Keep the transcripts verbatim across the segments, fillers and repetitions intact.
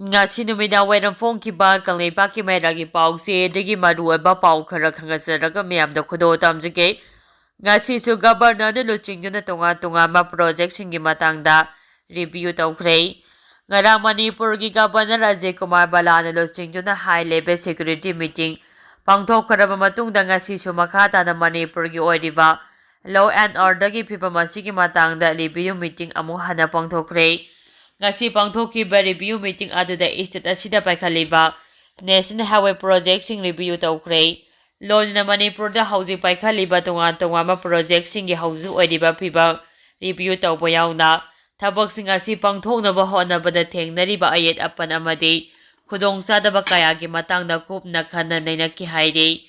ꯉꯁꯤ ꯅꯨꯃꯤꯗꯥꯡ ꯋꯥꯏꯔꯝ ꯐꯣꯡꯈꯤꯕ ꯀꯪꯂꯩꯄꯥꯛꯀꯤ ꯃꯩꯔꯥꯒꯤ ꯄꯥꯎꯆꯦꯗꯒꯤ ꯃꯔꯨꯑꯣꯏꯕ ꯄꯥꯎ ꯈꯔ ꯈꯪꯍꯟꯖꯔꯒ ꯃꯌꯥꯝꯗ ꯈꯨꯗꯣꯜ ꯇꯝꯖꯒꯦ꯫ ꯉꯁꯤꯁꯨ ꯒꯕꯔꯅꯔꯅ ꯂꯨꯆꯤꯡꯗꯨꯅ ꯇꯣꯉꯥꯟ ꯇꯣꯉꯥꯟꯕ ꯄ꯭ꯔꯣꯖꯦꯛꯁꯤꯡꯒꯤ ꯃꯇꯥꯡꯗ ꯔꯤꯚꯤꯌꯨ ꯇꯧꯈ꯭ꯔꯦ꯫ ꯉꯔꯥꯡ ꯃꯅꯤꯄꯨꯔꯒꯤ ꯒꯕꯔꯅꯔ ꯑꯖꯌ ꯀꯨꯃꯥꯔ ꯕꯂꯥꯅ ꯂꯨꯆꯤꯡꯗꯨꯅ ꯍꯥꯏ ꯂꯦꯚꯦꯜ ꯁꯦꯀ꯭ꯌꯨꯔꯤꯇꯤ ꯃꯤꯇꯤꯡ ꯄꯥꯡꯊꯣꯛꯈ꯭ꯔꯕ ꯃꯇꯨꯡꯗ ꯉꯁꯤꯁꯨ ꯃꯈꯥ ꯇꯥꯅ ꯃꯅꯤꯄꯨꯔꯒꯤ ꯑꯣꯏꯔꯤꯕ law and orderꯒꯤ ꯐꯤꯕꯝ ꯑꯁꯤꯒꯤ ꯃꯇꯥꯡꯗ ꯔꯤꯚꯤꯌꯨ ꯃꯤꯇꯤꯡ ꯑꯃꯨꯛ ꯍꯟꯅ ꯄꯥꯡꯊꯣꯛꯈ꯭ꯔꯦ꯫ ꯉꯁꯤ ꯄꯥꯡꯊꯣꯛꯈꯤꯕ ꯔꯤꯚꯤꯌꯨ ꯃꯤꯇꯤꯡ ꯑꯗꯨꯗ ꯏꯁꯇꯦꯠ ꯑꯁꯤꯗ ꯄꯥꯏꯈꯠꯂꯤꯕ ꯅꯦꯁꯅꯦꯜ ꯍꯥꯏꯋꯦ ꯄ꯭ꯔꯣꯖꯦꯛꯁꯤꯡ ꯔꯤꯚꯤꯌꯨ ꯇꯧꯈ꯭ꯔꯦ꯫ ꯂꯣꯏꯅꯅ ꯃꯅꯤꯄꯨꯔꯗ ꯍꯧꯖꯤꯛ ꯄꯥꯏꯈꯠꯂꯤꯕ ꯇꯣꯉꯥꯟ ꯇꯣꯉꯥꯟꯕ ꯄ꯭ꯔꯣꯖꯦꯛꯁꯤꯡꯒꯤ ꯍꯧꯖꯤꯛ ꯑꯣꯏꯔꯤꯕ ꯐꯤꯕꯝ ꯔꯤꯚꯤꯌꯨ ꯇꯧꯕ ꯌꯥꯎꯅ ꯊꯕꯛꯁꯤꯡ ꯑꯁꯤ ꯄꯥꯡꯊꯣꯛꯅꯕ ꯍꯣꯠꯅꯕꯗ ꯊꯦꯡꯅꯔꯤꯕ ꯑꯌꯦꯠ ꯑꯄꯟ ꯑꯃꯗꯤ ꯈꯨꯗꯣꯡꯆꯥꯗꯕ ꯀꯌꯥꯒꯤ ꯃꯇꯥꯡꯗ ꯀꯨꯞꯅ ꯈꯟꯅ ꯅꯩꯅꯈꯤ ꯍꯥꯏꯔꯤ꯫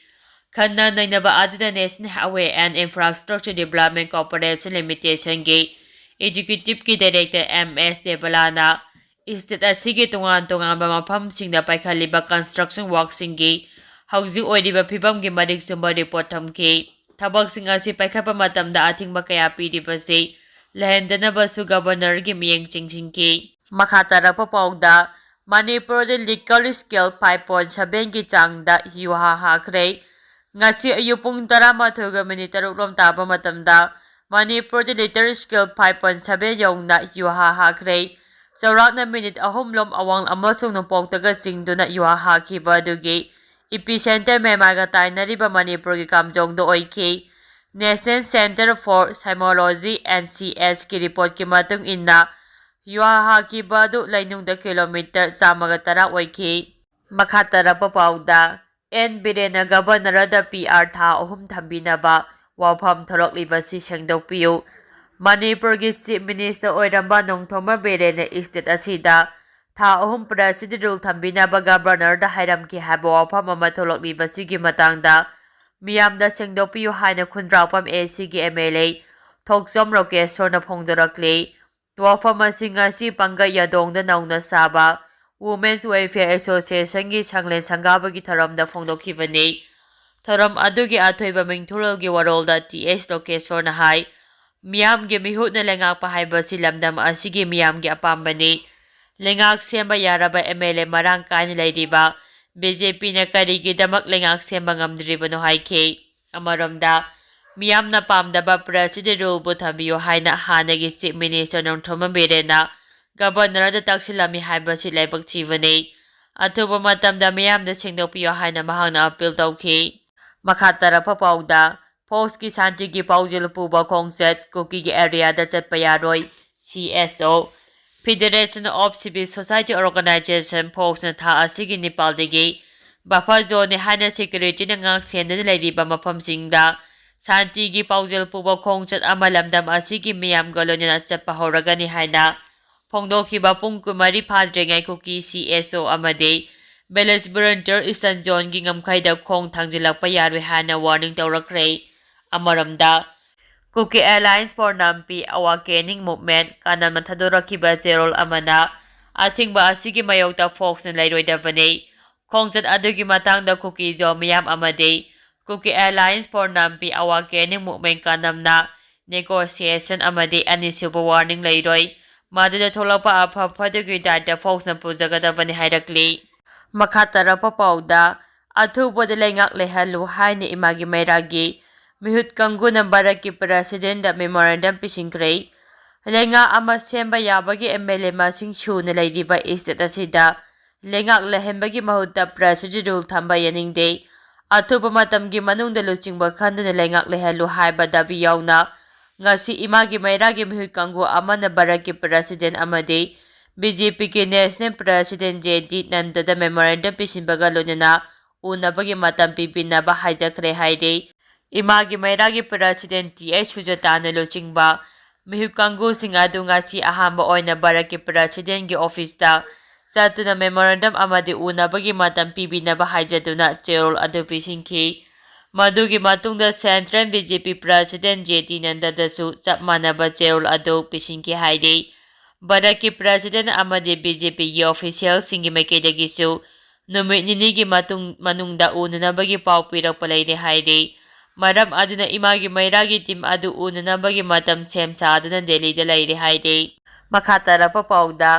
ꯈꯟꯅ ꯅꯩꯅꯕ ꯑꯗꯨꯗ National Highway and Infrastructure Development Corporation Limitedꯒꯤ Executiveꯀꯤ Director ꯑꯦꯝ ꯑꯦꯁ ꯗꯦꯕꯂꯥꯅ ꯏꯁꯇꯦꯠ ꯑꯁꯤꯒꯤ ꯇꯣꯉꯥꯟ ꯇꯣꯉꯥꯟꯕ ꯃꯐꯝꯁꯤꯡꯗ ꯄꯥꯏꯈꯠꯂꯤꯕ construction workꯁꯤꯡꯒꯤ ꯍꯧꯖꯤꯛ ꯑꯣꯏꯔꯤꯕ ꯐꯤꯕꯝꯒꯤ ꯃꯔꯤꯛ ꯆꯨꯝꯕ ꯔꯤꯄꯣꯔꯠ ꯊꯝꯈꯤ꯫ ꯊꯕꯛꯁꯤꯡ ꯑꯁꯤ ꯄꯥꯏꯈꯠꯄ ꯃꯇꯝꯗ ꯑꯊꯤꯡꯕ ꯀꯌꯥ ꯄꯤꯔꯤꯕꯁꯤ ꯂꯩꯍꯟꯗꯅꯕꯁꯨ ꯒꯕꯔꯅꯔꯒꯤ ꯃꯤꯠꯌꯦꯡ ꯆꯤꯡꯁꯤꯟꯈꯤ꯫ ꯃꯈꯥ ꯇꯥꯔꯛꯄ ꯄꯥꯎꯗ, ꯃꯅꯤꯄꯨꯔꯗ litre scale five point sevenꯒꯤ ꯆꯥꯡꯗ ꯌꯨꯍꯥ ꯍꯥꯈ꯭ꯔꯦ꯫ ꯉꯁꯤ ꯑꯌꯨꯛ ꯄꯨꯡ ꯇꯔꯥꯃꯥꯊꯣꯏꯒ ꯃꯤꯅꯤꯠ ꯇꯔꯨꯛ ꯂꯣꯝ ꯇꯥꯕ ꯃꯇꯝꯗ ꯃꯅꯤꯄꯨꯔꯗ litre scale five point seven ꯌꯧꯅ ꯌꯨꯍꯥ ꯍꯥꯈ꯭ꯔꯦ꯫ ꯆꯥꯎꯔꯥꯛꯅ ꯃꯤꯅꯤꯠ ꯑꯍꯨꯝ ꯂꯣꯝ ꯑꯋꯥꯡ ꯑꯃꯁꯨꯡ ꯅꯣꯡꯄꯣꯛꯇꯒ ꯆꯤꯡꯗꯨꯅ ꯌꯨꯍꯥ ꯍꯥꯈꯤꯕ ꯑꯗꯨꯒꯤ ꯏꯄꯤ ꯁꯦꯟꯇꯔ ꯃꯦꯟꯃꯥꯔꯒ ꯇꯥꯏꯅꯔꯤꯕ ꯃꯅꯤꯄꯨꯔꯒꯤ ꯀꯥꯝꯖꯣꯡꯗ ꯑꯣꯏꯈꯤ꯫ National Centre for Seismology, N C Sꯀꯤ ꯔꯤꯄꯣꯔꯠꯀꯤ ꯃꯇꯨꯡ ꯏꯟꯅ, ꯌꯨꯍꯥ ꯍꯥꯈꯤꯕ ꯑꯗꯨ ꯂꯩꯅꯨꯡꯗ ꯀꯤꯂꯣꯃꯤꯇꯔ ꯆꯥꯝꯃꯒ ꯇꯔꯥ ꯑꯣꯏꯈꯤ꯫ ꯃꯈꯥ ꯇꯥꯔꯛꯄ ꯄꯥꯎꯗ, ꯑꯦꯟ ꯕꯤꯔꯦꯟꯅ ꯒꯕꯔꯅꯔꯗ ꯄꯤ ꯑꯥꯔ ꯊꯥ ꯑꯍꯨꯝ ꯊꯝꯕꯤꯅꯕ ꯋꯥꯐꯝ ꯊꯣꯛꯂꯛꯂꯤꯕꯁꯤ ꯁꯦꯡꯗꯣꯛꯄꯤꯌꯨ꯫ ꯃꯅꯤꯄꯨꯔꯒꯤ ꯆꯤꯐ ꯃꯤꯅꯤꯁꯇꯔ ꯑꯣꯏꯔꯝꯕ ꯅꯣꯡꯊꯣꯝꯕꯝ ꯕꯤꯔꯦꯟꯅ ꯏꯁꯇꯦꯠ ꯑꯁꯤꯗ ꯊꯥ ꯑꯍꯨꯝ ꯄ꯭ꯔꯦꯁꯤꯗꯦꯟ ꯔꯨꯜ ꯊꯝꯕꯤꯅꯕ ꯒꯕꯔꯅꯔꯗ ꯍꯥꯏꯔꯝꯈꯤ ꯍꯥꯏꯕ ꯋꯥꯐꯝ ꯑꯃ ꯊꯣꯛꯂꯛꯂꯤꯕꯁꯤꯒꯤ ꯃꯇꯥꯡꯗ ꯃꯤꯌꯥꯝꯗ ꯁꯦꯡꯗꯣꯛꯄꯤꯌꯨ ꯍꯥꯏꯅ ꯈꯨꯟꯗ꯭ꯔꯥꯛꯄꯝ ꯑꯦ ꯁꯤꯒꯤ ꯑꯦꯝ ꯑꯦꯜ ꯑꯦ ꯊꯣꯛꯆꯣꯝ ꯔꯣꯀꯦꯁꯣꯔꯅ ꯐꯣꯡꯗꯣꯔꯛꯂꯤ꯫ ꯋꯥꯐꯝ ꯑꯁꯤ ꯉꯁꯤ ꯄꯥꯡꯒꯩ ꯌꯥꯗꯣꯡꯗ ꯅꯧꯅ ꯁꯥꯕ Women's Welfare Associationꯒꯤ ꯁꯪꯂꯦꯟ ꯁꯪꯒꯥꯕꯒꯤ ꯊꯧꯔꯝꯗ ꯐꯣꯡꯗꯣꯛꯈꯤꯕꯅꯤ꯫ ꯊꯧꯔꯝ ꯑꯗꯨꯒꯤ ꯑꯊꯣꯏꯕ ꯃꯤꯡꯊꯣꯜꯒꯤ ꯋꯥꯔꯣꯜꯗ ꯇꯤ ꯑꯦꯁ ꯂꯣꯀꯦꯁꯣꯔꯅ ꯍꯥꯏ, ꯃꯤꯌꯥꯝꯒꯤ ꯃꯤꯍꯨꯠꯅ ꯂꯩꯉꯥꯛꯄ ꯍꯥꯏꯕꯁꯤ ꯂꯝꯗꯝ ꯑꯁꯤꯒꯤ ꯃꯤꯌꯥꯝꯒꯤ ꯑꯄꯥꯝꯕꯅꯤ꯫ ꯂꯩꯉꯥꯛ ꯁꯦꯝꯕ ꯌꯥꯔꯕ ꯑꯦꯝ ꯑꯦꯜ ꯑꯦ ꯃꯔꯥꯡ ꯀꯥꯏꯅ ꯂꯩꯔꯤꯕ ꯕꯤ ꯖꯦ ꯄꯤꯅ ꯀꯔꯤꯒꯤꯗꯃꯛ ꯂꯩꯉꯥꯛ ꯁꯦꯝꯕ ꯉꯝꯗ꯭ꯔꯤꯕꯅꯣ ꯍꯥꯏꯈꯤ꯫ ꯑꯃꯔꯣꯝꯗ, ꯃꯤꯌꯥꯝꯅ ꯄꯥꯝꯗꯕ ꯄ꯭ꯔꯦꯁꯤꯗꯦꯟ ꯔꯨꯜꯕꯨ ꯊꯝꯕꯤꯌꯨ ꯍꯥꯏꯅ ꯍꯥꯟꯅꯒꯤ ꯆꯤꯐ ꯃꯤꯅꯤꯁꯇꯔ ꯅꯣꯡꯊꯣꯝꯕꯝ ꯕꯤꯔꯦꯟꯅ ꯒꯕꯔꯅꯔꯗ ꯇꯛꯁꯤꯜꯂꯝꯃꯤ ꯍꯥꯏꯕꯁꯤ ꯂꯥꯏꯕꯛ ꯊꯤꯕꯅꯤ꯫ ꯑꯊꯨꯕ ꯃꯇꯝꯗ ꯃꯤꯌꯥꯝꯗ ꯁꯦꯡꯗꯣꯛꯄꯤꯌꯨ ꯍꯥꯏꯅ ꯃꯍꯥꯛꯅ ꯑꯄꯤꯜ ꯇꯧꯈꯤ꯫ ꯃꯈꯥ ꯇꯥꯔꯛꯄ ꯄꯥꯎꯗ, ꯐꯣꯛꯁꯀꯤ ꯁꯥꯟꯇꯤꯒꯤ ꯄꯥꯎꯖꯦꯜ ꯄꯨꯕ ꯈꯣꯡꯆꯠ ꯀꯨꯀꯤꯒꯤ ꯑꯦꯔꯤꯌꯥꯗ ꯆꯠꯄ ꯌꯥꯔꯣꯏ, ꯁꯤ ꯑꯦꯁ ꯑꯣ꯫ Federation of Civil Society Organization, ꯐꯣꯛꯁꯅ ꯊꯥ ꯑꯁꯤꯒꯤ ꯅꯤꯄꯥꯜꯗꯒꯤ ꯕꯐꯔ ꯖꯣꯟꯅꯤ ꯍꯥꯏꯅ ꯁꯦꯀ꯭ꯌꯨꯔꯤꯇꯤꯅ ꯉꯥꯛ ꯁꯦꯟꯗꯨꯅ ꯂꯩꯔꯤꯕ ꯃꯐꯝꯁꯤꯡꯗ ꯁꯥꯟꯇꯤꯒꯤ ꯄꯥꯎꯖꯦꯜ ꯄꯨꯕ ꯈꯣꯡꯆꯠ ꯑꯃ ꯂꯝꯗꯝ ꯑꯁꯤꯒꯤ ꯃꯤꯌꯥꯝꯒ ꯂꯣꯏꯅꯅ ꯆꯠꯄ ꯍꯧꯔꯒꯅꯤ ꯍꯥꯏꯅ ꯐꯣꯡꯗꯣꯛꯈꯤꯕ ꯄꯨꯡ ꯀꯨꯟꯃꯔꯤ ꯐꯥꯗ꯭ꯔꯤꯉꯩ ꯀꯨꯀꯤ ꯁꯤ ꯑꯦꯁ ꯑꯣ ꯑꯃꯗꯤ ꯚꯤꯂꯦꯖ ꯚꯣꯂꯨꯟꯇꯤꯌꯔ ꯏꯁꯇꯔꯟ ꯖꯣꯟꯒꯤ ꯉꯝꯈꯩꯗ ꯈꯣꯡ ꯊꯥꯡꯖꯤꯜꯂꯛꯄ ꯌꯥꯔꯣꯏ ꯍꯥꯏꯅ ꯋꯥꯔꯅꯤꯡ ꯇꯧꯔꯛꯈ꯭ꯔꯦ꯫ ꯑꯃꯔꯣꯝꯗ, ꯀꯨꯀꯤ ꯑꯦꯂꯥꯏꯟꯁ ꯐꯣꯔ ꯅꯥꯝꯄꯤ ꯑꯋꯥ ꯀꯦꯅꯤꯡ ꯃꯨꯚꯃꯦꯟꯠ ꯀꯥꯅꯝꯅ ꯊꯥꯗꯣꯔꯛꯈꯤꯕ ꯆꯦꯔꯣꯜ ꯑꯃꯅ ꯑꯊꯤꯡꯕ ꯑꯁꯤꯒꯤ ꯃꯥꯌꯣꯛꯇ ꯐꯣꯛꯁꯅ ꯂꯩꯔꯣꯏꯗꯕꯅꯤ꯫ ꯈꯣꯡꯆꯠ ꯑꯗꯨꯒꯤ ꯃꯇꯥꯡꯗ ꯀꯨꯀꯤ ꯖꯣꯟ ꯃꯤꯌꯥꯝ ꯑꯃꯗꯤ ꯀꯨꯀꯤ ꯑꯦꯂꯥꯏꯟꯁ ꯐꯣꯔ ꯅꯥꯝꯄꯤ ꯑꯋꯥ ꯀꯦꯅꯤꯡ ꯃꯨꯚꯃꯦꯟꯠ ꯀꯥꯅꯝꯅ ꯅꯦꯒꯣꯁꯤꯌꯦꯁꯟ ꯑꯃꯗꯤ ꯑꯅꯤꯁꯨꯕ ꯋꯥꯔꯅꯤꯡ ꯂꯩꯔꯣꯏ꯫ ꯃꯗꯨꯗ ꯊꯣꯛꯂꯛꯄ ꯑꯐ ꯐꯠꯇꯒꯤ ꯗꯥꯏꯇ ꯐꯣꯛꯁꯅ ꯄꯨꯖꯒꯗꯕꯅꯤ ꯍꯥꯏꯔꯛꯂꯤ꯫ ꯃꯈꯥ ꯇꯥꯔꯛꯄ ꯄꯥꯎꯗ, ꯑꯊꯨꯕꯗ ꯂꯩꯉꯥꯛ ꯂꯩꯍꯜꯂꯨ ꯍꯥꯏꯅ ꯏꯃꯥꯒꯤ ꯃꯩꯔꯥꯒꯤ ꯃꯤꯍꯨꯠ ꯀꯥꯡꯕꯨꯅ ꯚꯥꯔꯠꯀꯤ ꯄ꯭ꯔꯦꯁꯤꯗꯦꯟꯗ ꯃꯦꯃꯣꯔꯦꯟꯗꯝ ꯄꯤꯁꯤꯟꯈ꯭ꯔꯦ꯫ ꯂꯩꯉꯥꯛ ꯑꯃ ꯁꯦꯝꯕ ꯌꯥꯕꯒꯤ ꯑꯦꯝ ꯑꯦꯜ ꯑꯦ ꯃꯁꯤꯡ ꯁꯨꯅ ꯂꯩꯔꯤꯕ ꯏꯁꯇꯦꯠ ꯑꯁꯤꯗ ꯂꯩꯉꯥꯛ ꯂꯩꯍꯟꯕꯒꯤ ꯃꯍꯨꯠꯇ ꯄ꯭ꯔꯦꯁꯤꯗꯦꯟ ꯔꯨꯜ ꯊꯝꯕ ꯌꯥꯅꯤꯡꯗꯦ꯫ ꯑꯊꯨꯕ ꯃꯇꯝꯒꯤ ꯃꯅꯨꯡꯗ ꯂꯨꯆꯤꯡꯕ ꯈꯟꯗꯨꯅ ꯂꯩꯉꯥꯛ ꯂꯩꯍꯜꯂꯨ ꯍꯥꯏꯕ ꯗꯥꯕꯤ ꯌꯥꯎꯅ ꯉꯁꯤ ꯏꯃꯥꯒꯤ ꯃꯩꯔꯥꯒꯤ ꯃꯤꯍꯨꯠ ꯀꯥꯡꯕꯨ ꯑꯃꯅ ꯚꯥꯔꯠꯀꯤ ꯄ꯭ꯔꯦꯁꯤꯗꯦꯟ ꯑꯃꯗꯤ ꯕꯤ ꯖꯦ ꯄꯤꯒꯤ ꯅꯦꯁꯅꯦꯜ ꯄ꯭ꯔꯦꯁꯤꯗꯦꯟ ꯖꯦ ꯗꯤ ꯅꯟꯗꯗ ꯃꯦꯃꯣꯔꯦꯟꯗꯝ ꯄꯤꯁꯤꯟꯕꯒ ꯂꯣꯏꯅꯅ ꯎꯅꯕꯒꯤ ꯃꯇꯝ ꯄꯤꯕꯤꯅꯕ ꯍꯥꯏꯖꯈ꯭ꯔꯦ ꯍꯥꯏꯔꯤ꯫ ꯏꯃꯥꯒꯤ ꯃꯩꯔꯥꯒꯤ ꯄ꯭ꯔꯦꯁꯤꯗꯦꯟ ꯇꯤ ꯑꯩꯆ ꯁꯨꯖꯥꯇꯥꯅ ꯂꯨꯆꯤꯡꯕ ꯃꯤꯍꯨꯠ ꯀꯥꯡꯕꯨꯁꯤꯡ ꯑꯗꯨ ꯉꯁꯤ ꯑꯍꯥꯟꯕ ꯑꯣꯏꯅ ꯚꯥꯔꯠꯀꯤ ꯄ꯭ꯔꯦꯁꯤꯗꯦꯟꯒꯤ ꯑꯣꯐꯤꯁꯇ ꯆꯠꯇꯨꯅ ꯃꯦꯃꯣꯔꯦꯟꯗꯝ ꯑꯃꯗꯤ ꯎꯅꯕꯒꯤ ꯃꯇꯝ ꯄꯤꯕꯤꯅꯕ ꯍꯥꯏꯖꯗꯨꯅ ꯆꯦꯔꯣꯜ ꯑꯗꯨ ꯄꯤꯁꯤꯟꯈꯤ꯫ ꯃꯗꯨꯒꯤ ꯃꯇꯨꯡꯗ ꯁꯦꯟꯇ꯭ꯔꯦꯜ ꯕꯤ ꯖꯦ ꯄꯤ ꯄ꯭ꯔꯦꯁꯤꯗꯦꯟ ꯖꯦ ꯗꯤ ꯅꯟꯗꯗꯁꯨ ꯆꯞ ꯃꯥꯟꯅꯕ ꯆꯦꯔꯣꯜ ꯑꯗꯨ ꯄꯤꯁꯤꯟꯈꯤ ꯍꯥꯏꯔꯤ꯫ ꯚꯥꯔꯠꯀꯤ ꯄ꯭ꯔꯦꯁꯤꯗꯦꯟ ꯑꯃꯗꯤ ꯕꯤ ꯖꯦ ꯄꯤꯒꯤ ꯑꯣꯐꯤꯁꯤꯌꯦꯜꯁꯤꯡꯒꯤ ꯃꯥꯏꯀꯩꯗꯒꯤꯁꯨ ꯅꯨꯃꯤꯠ ꯅꯤꯅꯤꯒꯤ ꯃꯇꯨꯡ, ꯃꯅꯨꯡꯗ ꯎꯅꯅꯕꯒꯤ ꯄꯥꯎ ꯄꯤꯔꯛꯄ ꯂꯩꯔꯦ ꯍꯥꯏꯔꯤ꯫ ꯃꯔꯝ ꯑꯗꯨꯅ ꯏꯃꯥꯒꯤ ꯃꯩꯔꯥꯒꯤ ꯇꯤꯝ ꯑꯗꯨ ꯎꯅꯅꯕꯒꯤ ꯃꯇꯝ ꯁꯦꯝ ꯁꯥꯗꯨꯅ ꯗꯦꯜꯂꯤꯗ ꯂꯩꯔꯦ ꯍꯥꯏꯔꯤ꯫ ꯃꯈꯥ ꯇꯥꯔꯛꯄ ꯄꯥꯎꯗ,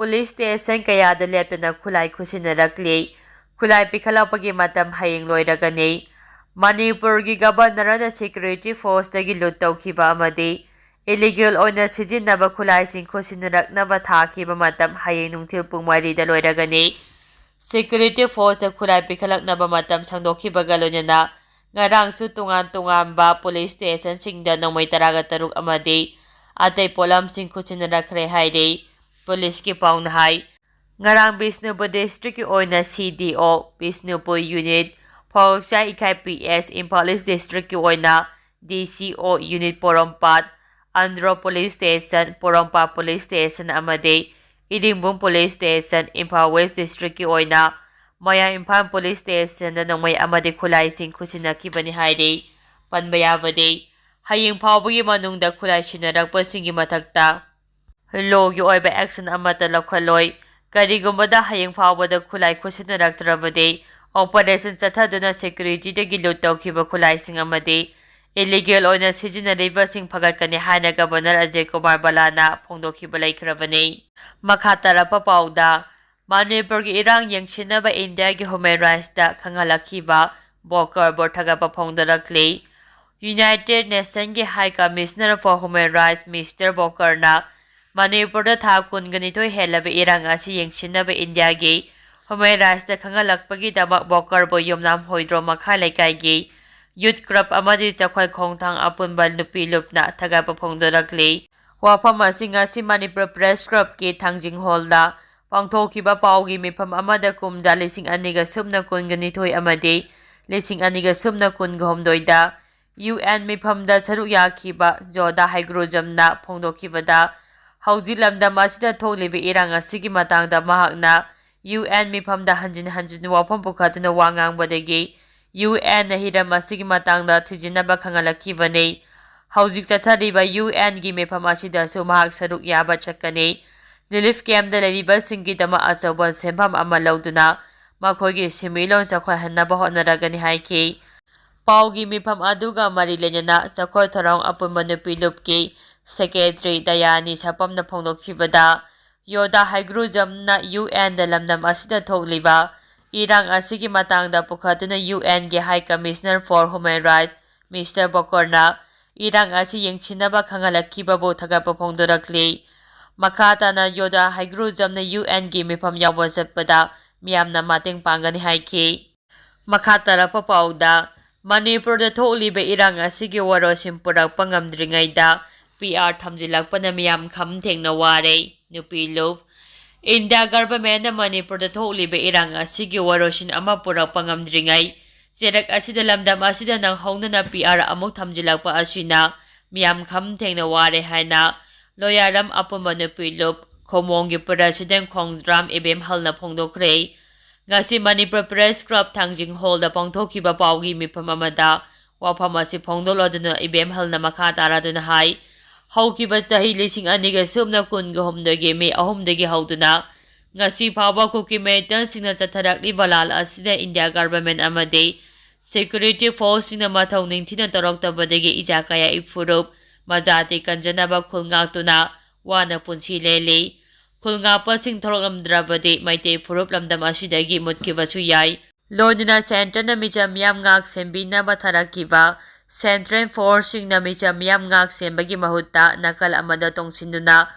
ꯄꯨꯂꯤꯁ ꯁ꯭ꯇꯦꯁꯟ ꯀꯌꯥꯗ ꯂꯦꯞꯇꯅ ꯈꯨꯠꯂꯥꯏ ꯈꯨꯠꯁꯤꯟꯅꯔꯛꯂꯤ꯫ ꯈꯨꯠꯂꯥꯏ ꯄꯤꯈꯠꯂꯛꯄꯒꯤ ꯃꯇꯝ ꯍꯌꯦꯡ ꯂꯣꯏꯔꯒꯅꯤ꯫ ꯃꯅꯤꯄꯨꯔꯒꯤ ꯒꯕꯔꯅꯔꯅ ꯁꯦꯀ꯭ꯌꯨꯔꯤꯇꯤ ꯐꯣꯔꯁꯇꯒꯤ ꯂꯨꯠ ꯇꯧꯈꯤꯕ ꯑꯃꯗꯤ ꯏꯂꯤꯒꯦꯜ ꯑꯣꯏꯅ ꯁꯤꯖꯤꯟꯅꯕ ꯈꯨꯠꯂꯥꯏꯁꯤꯡ ꯈꯨꯠꯁꯤꯟꯅꯔꯛꯅꯕ ꯊꯥꯈꯤꯕ ꯃꯇꯝ ꯍꯌꯦꯡ ꯅꯨꯡꯊꯤꯜ ꯄꯨꯡ ꯃꯔꯤꯗ ꯂꯣꯏꯔꯒꯅꯤ꯫ ꯁꯦꯀ꯭ꯌꯨꯔꯤꯇꯤ ꯐꯣꯔꯁꯇ ꯈꯨꯠꯂꯥꯏ ꯄꯤꯈꯠꯂꯛꯅꯕ ꯃꯇꯝ ꯁꯥꯡꯗꯣꯛꯈꯤꯕꯒ ꯂꯣꯏꯅꯅ ꯉꯔꯥꯡꯁꯨ ꯇꯣꯉꯥꯟ ꯇꯣꯉꯥꯟꯕ ꯄꯨꯂꯤꯁ ꯁ꯭ꯇꯦꯁꯟꯁꯤꯡꯗ ꯅꯣꯡꯃꯩ ꯇꯔꯥꯒ ꯇꯔꯨꯛ ꯑꯃꯗꯤ ꯑꯇꯩ ꯄꯣꯠꯂꯝꯁꯤꯡ ꯈꯨꯠꯁꯤꯟꯅꯔꯛꯈ꯭ꯔꯦ ꯍꯥꯏꯔꯤ꯫ ꯄꯨꯂꯤꯁꯀꯤ ꯄꯥꯎꯅ ꯍꯥꯏ, ꯉꯔꯥꯡ ꯕꯤꯁꯅꯨꯄꯨꯔ ꯗꯤꯁꯇ꯭ꯔꯤꯛꯀꯤ ꯑꯣꯏꯅ C D O, Bishnupur unit, ꯐꯥꯎꯁꯥ ꯏꯈꯥꯏ ꯄꯤ ꯑꯦꯁ, ꯏꯝꯐꯥꯜ ꯏꯁ ꯗꯤꯁꯇ꯭ꯔꯤꯛꯀꯤ ꯑꯣꯏꯅ D C O unit Porompat, Andro police station, Porompat police station ꯑꯃꯗꯤ Iringbam police station, Imphal West ꯗꯤꯁꯇ꯭ꯔꯤꯛꯀꯤ ꯑꯣꯏꯅ ꯃꯌꯥꯡ ꯏꯝꯐꯥꯜ ꯄꯨꯂꯤꯁ ꯁ꯭ꯇꯦꯁꯟꯗ ꯅꯣꯡꯃꯩ ꯑꯃꯗꯤ ꯈꯨꯠꯂꯥꯏꯁꯤꯡ ꯈꯨꯠꯁꯤꯟꯅꯈꯤꯕꯅꯤ ꯍꯥꯏꯔꯤ꯫ ꯄꯟꯕ ꯌꯥꯕꯗꯤ, ꯍꯌꯦꯡ ꯐꯥꯎꯕꯒꯤ ꯃꯅꯨꯡꯗ ꯈꯨꯠꯂꯥꯏ ꯁꯤꯟꯅꯔꯛꯄꯁꯤꯡꯒꯤ ꯃꯊꯛꯇ ꯂꯣꯒꯤ ꯑꯣꯏꯕ ꯑꯦꯛꯁꯟ ꯑꯃꯠꯇ ꯂꯧꯈꯠꯂꯣꯏ꯫ ꯀꯔꯤꯒꯨꯝꯕꯗ ꯍꯌꯦꯡ ꯐꯥꯎꯕꯗ ꯈꯨꯠꯂꯥꯏ ꯈꯨꯠꯁꯤꯟꯅꯔꯛꯇ꯭ꯔꯕꯗꯤ, ꯑꯣꯄꯔꯦꯁꯟ ꯆꯠꯊꯗꯨꯅ ꯁꯦꯀ꯭ꯌꯨꯔꯤꯇꯤꯗꯒꯤ ꯂꯨꯠ ꯇꯧꯈꯤꯕ ꯈꯨꯠꯂꯥꯏꯁꯤꯡ ꯑꯃꯗꯤ ꯏꯂꯤꯒꯦꯜ ꯑꯣꯏꯅ ꯁꯤꯖꯤꯟꯅꯔꯤꯕꯁꯤꯡ ꯐꯒꯠꯀꯅꯤ ꯍꯥꯏꯅ ꯒꯕꯔꯅꯔ ꯑꯖꯌ ꯀꯨꯃꯥꯔ ꯕꯂꯥꯅ ꯐꯣꯡꯗꯣꯛꯈꯤꯕ ꯂꯩꯈ꯭ꯔꯕꯅꯤ꯫ ꯃꯈꯥ ꯇꯥꯔꯛꯄ ꯄꯥꯎꯗ, ꯃꯅꯤꯄꯨꯔꯒꯤ ꯏꯔꯥꯡ ꯌꯦꯡꯁꯤꯟꯅꯕ ꯏꯟꯗꯤꯌꯥꯒꯤ ꯍ꯭ꯌꯨꯃꯦꯟ ꯔꯥꯏꯠꯁꯇ ꯈꯪꯍꯜꯂꯛꯈꯤꯕ ꯕꯣꯀꯔꯕꯨ ꯊꯥꯒꯠꯄ ꯐꯣꯡꯗꯣꯔꯛꯂꯤ꯫ ꯌꯨꯅꯥꯏꯇꯦꯗ ꯅꯦꯁꯟꯒꯤ high commissioner for human rights mister ꯕꯣꯀꯔꯅ ꯃꯅꯤꯄꯨꯔꯗ ꯊꯥ ꯀꯨꯟꯒ ꯅꯤꯊꯣꯏ ꯍꯦꯜꯂꯕ ꯏꯔꯥꯡ ꯑꯁꯤ ꯌꯦꯡꯁꯤꯟꯅꯕ ꯏꯟꯗꯤꯌꯥꯒꯤ ꯍ꯭ꯌꯨꯃꯦꯟ ꯔꯥꯏꯠꯁꯇ ꯈꯪꯍꯜꯂꯛꯄꯒꯤꯗꯃꯛ ꯕꯣꯀꯔꯕꯨ ꯌꯨꯝꯅꯥꯝ ꯍꯣꯏꯗ꯭ꯔꯣ ꯃꯈꯥ ꯂꯩꯀꯥꯏꯒꯤ ꯌꯨꯠ ꯀ꯭ꯂꯕ ꯑꯃꯗꯤ ꯆꯈꯣꯏ ꯈꯣꯡꯊꯥꯡ ꯑꯄꯨꯟꯕ ꯅꯨꯄꯤ ꯂꯨꯞꯅ ꯊꯥꯒꯠꯄ ꯐꯣꯡꯗꯣꯔꯛꯂꯤ꯫ ꯋꯥꯐꯝ ꯑꯁꯤ ꯉꯁꯤ ꯃꯅꯤꯄꯨꯔ ꯄ꯭ꯔꯦꯁ ꯀ꯭ꯂꯕꯀꯤ ꯊꯥꯡꯖꯤꯡ ꯍꯣꯜꯗ ꯄꯥꯡꯊꯣꯛꯈꯤꯕ ꯄꯥꯎꯒꯤ ꯃꯤꯐꯝ ꯑꯃꯗ ꯀꯨꯝꯖꯥ ꯂꯤꯁꯤꯡ ꯑꯅꯤꯒ ꯁꯨꯞꯅ ꯀꯨꯟꯒ ꯅꯤꯊꯣꯏ ꯑꯃꯗꯤ ꯂꯤꯁꯤꯡ ꯑꯅꯤꯒ ꯁꯨꯞꯅ ꯀꯨꯟꯒ ꯍꯨꯝꯗꯣꯏꯗ ꯌꯨ ꯑꯦꯟ ꯃꯤꯐꯝꯗ ꯁꯔꯨꯛ ꯌꯥꯈꯤꯕ ꯖꯣꯗꯥ ꯍꯥꯏꯒ꯭ꯔꯨꯖꯝꯅ ꯐꯣꯡꯗꯣꯛꯈꯤꯕꯗ, ꯍꯧꯖꯤꯛ ꯂꯝꯗꯝ ꯑꯁꯤꯗ ꯊꯣꯛꯂꯤꯕ ꯏꯔꯥꯡ ꯑꯁꯤꯒꯤ ꯃꯇꯥꯡꯗ ꯃꯍꯥꯛꯅ ꯌꯨ ꯑꯦꯟ ꯃꯤꯐꯝꯗ ꯍꯟꯖꯤꯟ ꯍꯟꯖꯤꯟ ꯋꯥꯐꯝ ꯄꯨꯈꯠꯇꯨꯅ ꯋꯥ ꯉꯥꯡꯕꯗꯒꯤ ꯌꯨ ꯑꯦꯟꯅ ꯍꯤꯔꯝ ꯑꯁꯤꯒꯤ ꯃꯇꯥꯡꯗ ꯊꯤꯖꯤꯟꯅꯕ ꯈꯪꯍꯜꯂꯛꯈꯤꯕꯅꯤ꯫ ꯍꯧꯖꯤꯛ ꯆꯠꯊꯔꯤꯕ ꯌꯨ ꯑꯦꯟꯒꯤ ꯃꯤꯐꯝ ꯑꯁꯤꯗꯁꯨ ꯃꯍꯥꯛ ꯁꯔꯨꯛ ꯌꯥꯕ ꯆꯠꯀꯅꯤ꯫ ꯔꯤꯂꯤꯐ ꯀꯦꯝꯞꯇ ꯂꯩꯔꯤꯕꯁꯤꯡꯒꯤꯗꯃꯛ ꯑꯆꯧꯕ ꯁꯦꯟꯐꯝ ꯑꯃ ꯂꯧꯗꯨꯅ ꯃꯈꯣꯏꯒꯤ ꯁꯤꯟꯃꯤꯠꯂꯣꯟ ꯆꯥꯎꯈꯠꯍꯟꯅꯕ ꯍꯣꯠꯅꯔꯒꯅꯤ ꯍꯥꯏꯈꯤ꯫ ꯄꯥꯎꯒꯤ ꯃꯤꯐꯝ ꯑꯗꯨꯒ ꯃꯔꯤ ꯂꯩꯅꯅ ꯆꯈꯣꯏ ꯊꯧꯔꯝ ꯑꯄꯨꯟꯕ ꯅꯨꯄꯤ ꯂꯨꯞꯀꯤ ꯁꯦꯀ꯭ꯔꯦꯇꯔꯤ ꯗꯌꯥꯅꯤ ꯁꯥꯄꯝꯅ ꯐꯣꯡꯗꯣꯛꯈꯤꯕꯗ, ꯌꯣꯗꯥ ꯍꯥꯏꯒ꯭ꯔꯨꯖꯝꯅ ꯌꯨ ꯑꯦꯟꯗ ꯂꯝꯗꯝ ꯑꯁꯤꯗ ꯊꯣꯛꯂꯤꯕ ꯏꯔꯥꯡ ꯑꯁꯤꯒꯤ ꯃꯇꯥꯡꯗ ꯄꯨꯈꯠꯇꯨꯅ ꯌꯨ ꯑꯦꯟꯒꯤ High Commissioner for Human Rights Mister ꯕꯣꯀꯔꯅ ꯏꯔꯥꯡ ꯑꯁꯤ ꯌꯦꯡꯁꯤꯟꯅꯕ ꯈꯪꯍꯜꯂꯛꯈꯤꯕꯕꯨ ꯊꯥꯒꯠꯄ ꯐꯣꯡꯗꯣꯔꯛꯂꯤ꯫ ꯃꯈꯥ ꯇꯥꯅ ꯌꯣꯗꯥ ꯍꯥꯏꯒ꯭ꯔꯨꯖꯝꯅ ꯌꯨ ꯑꯦꯟꯒꯤ ꯃꯤꯐꯝ ꯌꯥꯎꯕ ꯆꯠꯄꯗ ꯃꯤꯌꯥꯝꯅ ꯃꯇꯦꯡ ꯄꯥꯡꯒꯅꯤ ꯍꯥꯏꯈꯤ꯫ ꯃꯈꯥ ꯇꯥꯔꯛꯄ ꯄꯥꯎꯗ, ꯃꯅꯤꯄꯨꯔꯗ ꯊꯣꯛꯂꯤꯕ ꯏꯔꯥꯡ ꯑꯁꯤꯒꯤ ꯋꯥꯔꯣꯏꯁꯤꯟ ꯄꯨꯔꯛꯄ ꯉꯝꯗ꯭ꯔꯤꯉꯩꯗ ꯄꯤ ꯑꯥꯔ ꯊꯝꯖꯤꯜꯂꯛꯄꯅ ꯃꯤꯌꯥꯝ ꯈꯝ ꯊꯦꯡꯅ ꯋꯥꯔꯦ꯫ ꯅꯨꯄꯤ ꯂꯨꯞ꯫ ꯏꯟꯗꯤꯌꯥ ꯒꯚꯔꯟꯃꯦꯟꯠꯅ ꯃꯅꯤꯄꯨꯔꯗ ꯊꯣꯛꯂꯤꯕ ꯏꯔꯥꯡ ꯑꯁꯤꯒꯤ ꯋꯥꯔꯣꯏꯁꯤꯟ ꯑꯃ ꯄꯨꯔꯛꯄ ꯉꯝꯗ꯭ꯔꯤꯉꯩ ꯆꯦꯔꯛ ꯑꯁꯤꯗ ꯂꯝꯗꯝ ꯑꯁꯤꯗ ꯅꯪꯍꯧꯗꯅ ꯄꯤ ꯑꯥꯔ ꯑꯃꯨꯛ ꯊꯝꯖꯤꯜꯂꯛꯄ ꯑꯁꯤꯅ ꯃꯤꯌꯥꯝ ꯈꯝ ꯊꯦꯡꯅ ꯋꯥꯔꯦ ꯍꯥꯏꯅ ꯂꯣꯌꯥꯔꯝ ꯑꯄꯨꯟꯕ ꯅꯨꯄꯤ ꯂꯨꯞ ꯈꯣꯃꯣꯡꯒꯤ ꯄ꯭ꯔꯁꯤꯗꯦꯟꯠ ꯈꯣꯡꯗ꯭ꯔꯥꯝ ꯏꯕꯦꯝꯍꯜꯅ ꯐꯣꯡꯗꯣꯛꯈ꯭ꯔꯦ꯫ ꯉꯁꯤ ꯃꯅꯤꯄꯨꯔ ꯄ꯭ꯔꯦꯁ ꯀ꯭ꯂꯕ ꯊꯥꯡꯖꯤꯡ ꯍꯣꯜꯗ ꯄꯥꯡꯊꯣꯛꯈꯤꯕ ꯄꯥꯎꯒꯤ ꯃꯤꯐꯝ ꯑꯃꯗ ꯋꯥꯐꯝ ꯑꯁꯤ ꯐꯣꯡꯗꯣꯛꯂꯗꯨꯅ ꯏꯕꯦꯝꯍꯜꯅ ꯃꯈꯥ ꯇꯥꯔꯗꯨꯅ ꯍꯥꯏ, ꯍꯧꯈꯤꯕ ꯆꯍꯤ ꯂꯤꯁꯤꯡ ꯑꯅꯤꯒ ꯁꯨꯞꯅ ꯀꯨꯟꯒ ꯍꯨꯝꯗꯣꯏꯒꯤ ꯃꯦ ꯑꯍꯨꯝꯗꯒꯤ ꯍꯧꯗꯨꯅ ꯉꯁꯤ ꯐꯥꯎꯕ ꯀꯨꯀꯤ ꯃꯤꯂꯤꯇꯦꯟꯠꯁꯤꯡꯅ ꯆꯠꯊꯔꯛꯂꯤꯕ ꯂꯥꯟ ꯑꯁꯤꯗ ꯏꯟꯗꯤꯌꯥ ꯒꯚꯔꯟꯃꯦꯟꯠ ꯑꯃꯗꯤ ꯁꯦꯀ꯭ꯌꯨꯔꯤꯇꯤ ꯐꯣꯔꯁꯁꯤꯡꯅ ꯃꯊꯧ ꯅꯤꯡꯊꯤꯅ ꯇꯧꯔꯛꯇꯕꯗꯒꯤ ꯏꯆꯥ ꯀꯌꯥ ꯏꯐꯨꯔꯨꯞ ꯃꯖꯥꯇꯤ ꯀꯟꯖꯅꯕ ꯈꯨꯜ ꯉꯥꯛꯇꯨꯅ ꯋꯥꯅ ꯄꯨꯟꯁꯤ ꯂꯦꯜꯂꯤ꯫ ꯈꯨꯜ ꯉꯥꯛꯄꯁꯤꯡ ꯊꯣꯛꯂꯛꯂꯝꯗ꯭ꯔꯕꯗꯤ ꯃꯩꯇꯩ ꯐꯨꯔꯨꯞ ꯂꯝꯗꯝ ꯑꯁꯤꯗꯒꯤ ꯃꯨꯠꯈꯤꯕꯁꯨ ꯌꯥꯏ꯫ ꯂꯣꯏꯅꯅ ꯁꯦꯟꯇꯔꯅ ꯃꯤꯆꯝ ꯃꯤꯌꯥꯝ ꯉꯥꯛ ꯁꯦꯟꯕꯤꯅꯕ ꯊꯥꯔꯛꯈꯤꯕ ꯁꯦꯟꯇ꯭ꯔꯦꯜ ꯐꯣꯔꯁꯁꯤꯡꯅ ꯃꯤꯆꯝ ꯃꯤꯌꯥꯝ ꯉꯥꯛ ꯁꯦꯟꯕꯒꯤ ꯃꯍꯨꯠꯇ ꯅꯥꯀꯜ ꯑꯃꯗ ꯇꯣꯡꯁꯤꯟꯗꯨꯅ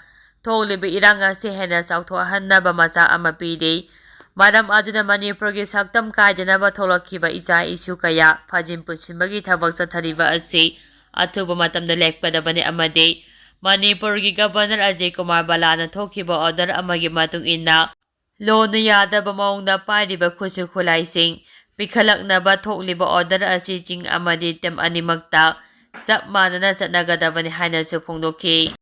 ꯊꯣꯛꯂꯤꯕ ꯏꯔꯥꯡ ꯑꯁꯤ ꯍꯦꯟꯅ ꯆꯥꯎꯊꯣꯛꯍꯟꯅꯕ ꯃꯆꯥꯛ ꯑꯃ ꯄꯤꯔꯤ꯫ ꯃꯔꯝ ꯑꯗꯨꯅ ꯃꯅꯤꯄꯨꯔꯒꯤ ꯁꯛꯇꯝ ꯀꯥꯏꯗꯅꯕ ꯊꯣꯛꯂꯛꯈꯤꯕ ꯏꯆꯥ ꯏꯁꯨ ꯀꯌꯥ ꯐꯥꯖꯤꯟ ꯄꯨꯁꯤꯟꯕꯒꯤ ꯊꯕꯛ ꯆꯠꯊꯔꯤꯕ ꯑꯁꯤ ꯑꯊꯨꯕ ꯃꯇꯝꯗ ꯂꯦꯞꯀꯗꯕꯅꯤ ꯑꯃꯗꯤ ꯃꯅꯤꯄꯨꯔꯒꯤ ꯒꯕꯔꯅꯔ ꯑꯖꯌ ꯀꯨꯃꯥꯔ ꯕꯂꯥꯅ ꯊꯣꯛꯈꯤꯕ ꯑꯣꯔꯗꯔ ꯑꯃꯒꯤ ꯃꯇꯨꯡ ꯏꯟꯅ ꯂꯣꯅ ꯌꯥꯗꯕ ꯃꯑꯣꯡꯗ ꯄꯥꯏꯔꯤꯕ ꯈꯨꯠꯁꯨ ꯈꯨꯠꯂꯥꯏꯁꯤꯡ ꯄꯤꯈꯠꯂꯛꯅꯕ ꯊꯣꯛꯂꯤꯕ ꯑꯣꯔꯗꯔ ꯑꯁꯤ ꯆꯤꯡ ꯑꯃꯗꯤ ꯇꯝ ꯑꯅꯤꯃꯛꯇ ꯆꯞ ꯃꯥꯟꯅꯅ ꯆꯠꯅꯒꯗꯕꯅꯤ ꯍꯥꯏꯅꯁꯨ ꯐꯣꯡꯗꯣꯛꯈꯤ꯫